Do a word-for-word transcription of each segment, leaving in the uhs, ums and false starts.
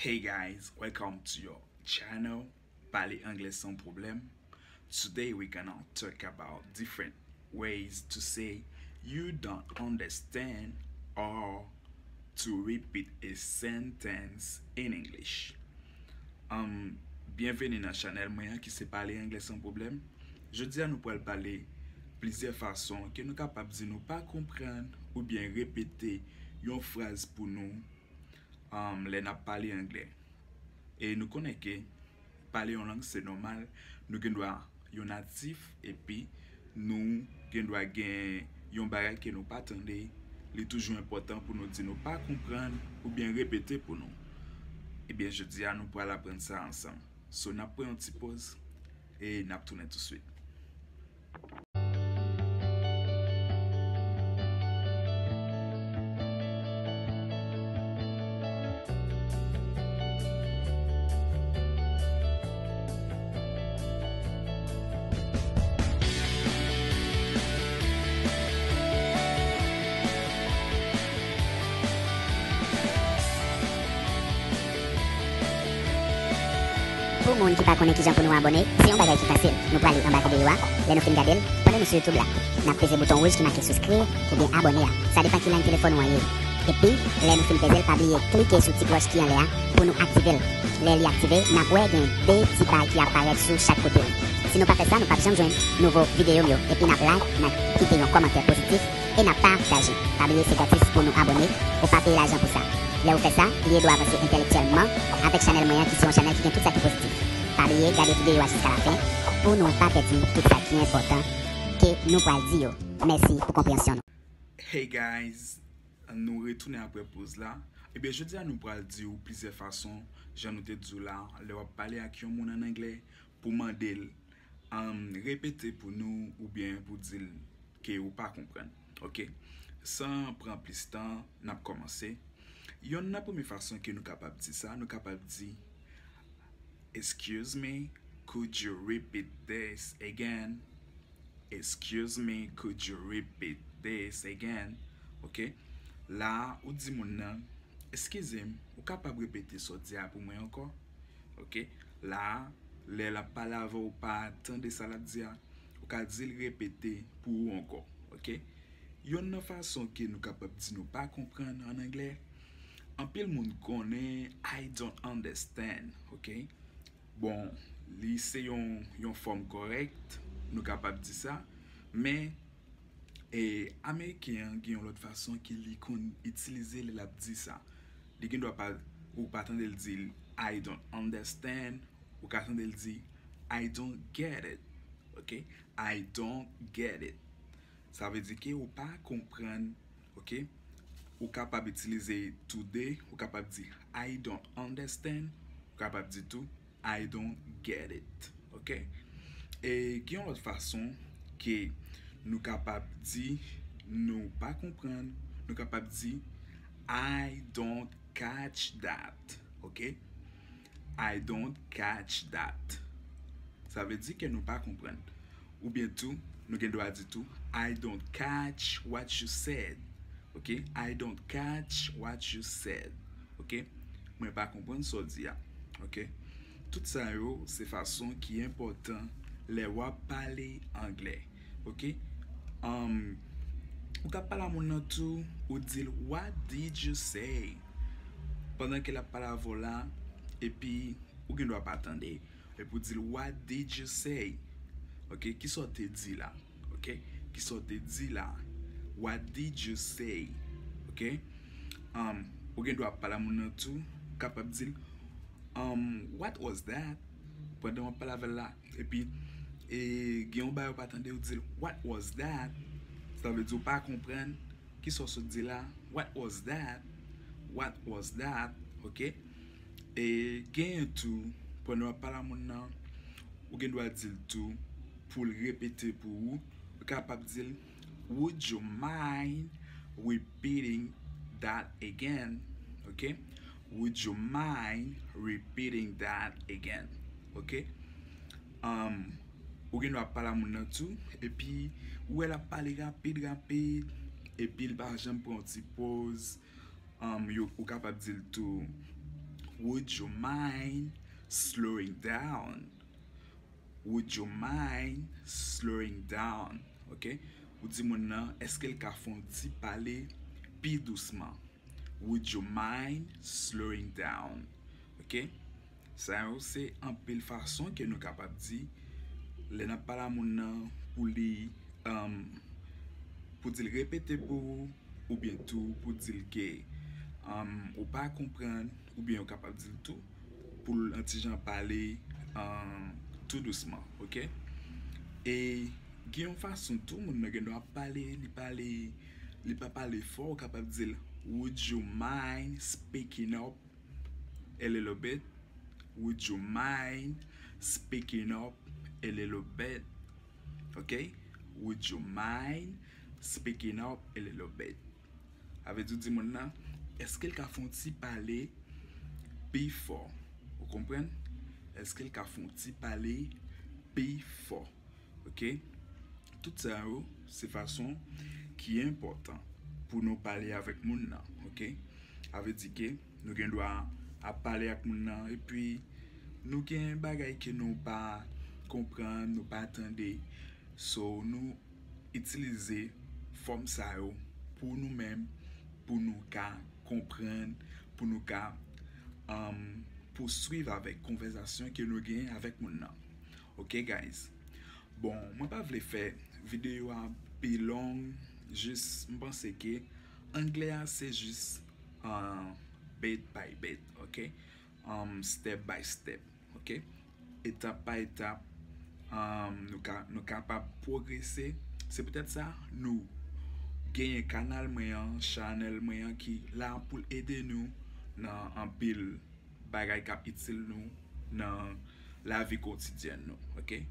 Hey guys, welcome to your channel, Pale Anglè San Pwoblèm. Today we're gonna talk about different ways to say you don't understand or to repeat a sentence in English. Um, byenveni nan chanèl mwen an ki se Pale Anglè San Pwoblèm. Jodi a nou pral pale plizyè fason ke nou kapab di nou pa konprann oubyen repete yon fraz pou nou um, lè n ap pale anglè. E nou konnen ke pale yon lang se nòmal, nou gen dwa yon natif, epi nou gen dwa gen yon bagay ke nou pa tande, li toujou enpòtan pou nou di nou pa konprann oubyen repete pou nou. Ebyen, jodi a nou pral aprann sa ansanm. So, n ap pran yon ti poz e n ap tounen touswit. Pou moun ki pa konnen kijan pou nou abòne, se yon bagay ki fasil. Nou prale anba videyo a, lè nou fin gade l, pandan nou sou YouTube la, n ap peze bouton wouj ki make souscrire oubyen abòne a. Sa depann ki line telefòn ou an ye. Epi, lè nou fin peze l, pa bliye klike sou ti klòch ki anlè a pou nou aktive l. Lè li aktive, n ap wè gen de ti bay ki ap parèt sou chak kote l. Si nou pa fè sa, nou p ap janm jwenn nouvo videyo m yo. Epi n ap like, n ap kite yon kòmantè pozitif e n ap pataje. Pa bliye se gratis pou nou abòne, ou pa peye lajan pou sa. Lè ou fè sa, li ede w avanse entèlektyèlman avèk chanèl mwen an ki se yon chanèl ki gen tout sa ki pozitif. Pa bliye gade videyo a jiska lafen pou nou pa pèdi tout sa ki enpòtan ke nou pral di yo. Mèsi pou konpreyansyon nou. Hey guys, nou retounen apre poz la. Ebyen, jodi a nou pral di w plizyè fason, jan nou te di w la, lè w ap pale ak yon moun an anglè, pou mande l um, repete pou nou oubyen pou di l ke ou pa konprann. Oke? San pran plis tan, n ap kòmanse. Yonn nan premye fason ke nou kapab di sa, nou kapab di, "Excuse me, could you repeat this again?" Excuse me, could you repeat this again? Oke? La, ou di moun nan, "Eskize m, ou kapab repete sa w di a pou mwen ankò?" Oke? La, lè l ap pale avè w, ou pa tande sa l ap di a, ou ka di l repete pou ou ankò. Oke? Yonn nan fason ke nou kapab di nou pa konprann an anglè, anpil moun konnen "I don't understand", oke? Bon, li se yon, yon fòm kòrèk, nou kapab di sa, men, e, Ameriken an gen yon lòt fason ke li konn itilize lè l ap di sa. Li gen dwa pa, ou pa tande l di l, "I don't understand", ou ka tande l di, "I don't get it." Oke? "I don't get it." Sa vle di ke ou pa konprann, oke? Ou kapab itilize tou de, ou kapab di, "I don't understand", ou kapab di tou, "I don't get it." Oke? E gen yon lòt fason ke nou kapab di nou pa konprann, nou kapab di, "I don't catch that." Oke? "I don't catch that." Sa vle di ke nou pa konprann. Oubyen tou, nou gen dwa di tou, "I don't catch what you said." Oke? "I don't catch what you said." Oke? "Mwen pa konprann sa w di a." Oke? Tout sa yo, se fason ki enpòtan lè w ap pale anglè. Oke? Um, ou ka pale a moun nan tou, ou di l, "What did you say?" Pandan ke l ap pale avè w la, epi ou gen dwa pa tande. Epi ou di l, "What did you say?" Oke? "Kisa w te di la?" Oke? "Kisa w te di la?" "What did you say?" Oke? Um, ou gen dwa ap pale a moun nan tou, ou kapab di l, um, "What was that?" Pandan w ap pale avè l la, epi, e, gen yon bagay ou pa tande, ou di l, "What was that?" Sa vle di ou pa konprann. Kisa w sot di la? "What was that? What was that?" Oke? E genyen tou, pandan w ap pale a moun nan, ou gen dwa di l tou pou l repete pou ou. Ou kapab di l, "Would you mind repeating that again?" Oke? "Would you mind repeating that again?" Oke? Um, ou gen dwa ap pale a moun nan tou, epi ou wè l ap pale rapid, rapid, epi l pa janm pran yon ti poz. Um, yo, ou kapab di l tou, Would you mind slowing down? Would you mind slowing down? Ok? Ou di moun nan, èske l ka fè yon ti pale pi dousman? Would you mind slowing down? Ok? Sa yo se anpil fason ke nou kapab di lè n ap pale a moun nan pou li, um, pou di l repete pou ou, oubyen tou pou di l ke, um, ou pa konprann, oubyen ou kapab di l tou pou l yon ti jan pale, um, tou dousman, ok? E gen yon fason tou moun nan gen dwa pale, li pale, li pa pale fò, ou kapab di l, would you mind speaking up a little bit? Would you mind speaking up a little bit? Ok? Would you mind speaking up a little bit? Sa vle di ou di moun nan, èske l ka fè yon ti pale pi fò? Ou konprann? Èske l ka fè yon ti pale pi fò? Ok? Tout sa yo, se fason ki enpòtan pou nou pale avèk moun nan, ok? Sa vle di ke nou gen dwa ap pale ak moun nan, epi nou gen bagay ke nou pa konprann, nou pa tande. So, nou itilize fòm sa yo pou nou menm, pou nou ka konprann, pou nou ka, um, pouswiv avèk konvèsasyon ke nou gen avèk moun nan. Ok, guys? Bon, mwen pa vle fè videyo a pi long, jis m panse ke anglè a se jis, uh, bit by bit, ok? Um, step by step, ok? Etap pa etap, um, nou ka, nou kapab pwogrese. Se poutèt sa, nou genyen kanal mwen an, chanèl mwen an ki la pou l ede nou nan anpil bagay k ap itil nou nan lavi kotidyèn nou, ok?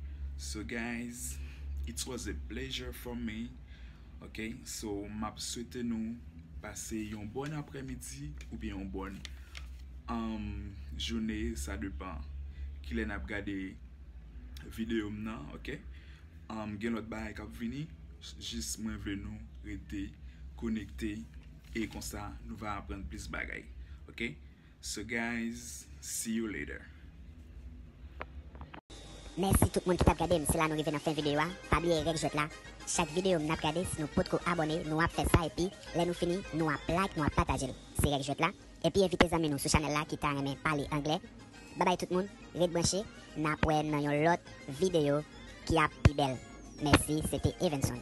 So guys, it was a pleasure for me, ok? So m ap swete nou pase yon bòn aprèmidi oubyen yon bòn, um, jounen, sa depan kilè n ap gade videyo m nan, ok? Um, gen lòt bagay k ap vini, jis mwen vle nou rete konekte e konsa nou va aprann plis bagay, ok? So guys, see you later. Mèsi tout moun ki t ap gade m. Se la nou rive nan fen videyo a. Pa bliye règ jwèt la. Chak videyo m n ap gade, si nou potko abòne, nou ap fè sa. Epi, lè nou fini, nou ap like, nou ap pataje l. Se règ jwèt la. Epi, envite zanmi nou sou chanèl la ki ta renmen pale anglè. Babay tout moun, ret branche. N ap wè nan yon lòt videyo ki ap pi bèl. Mèsi, se te Evenson.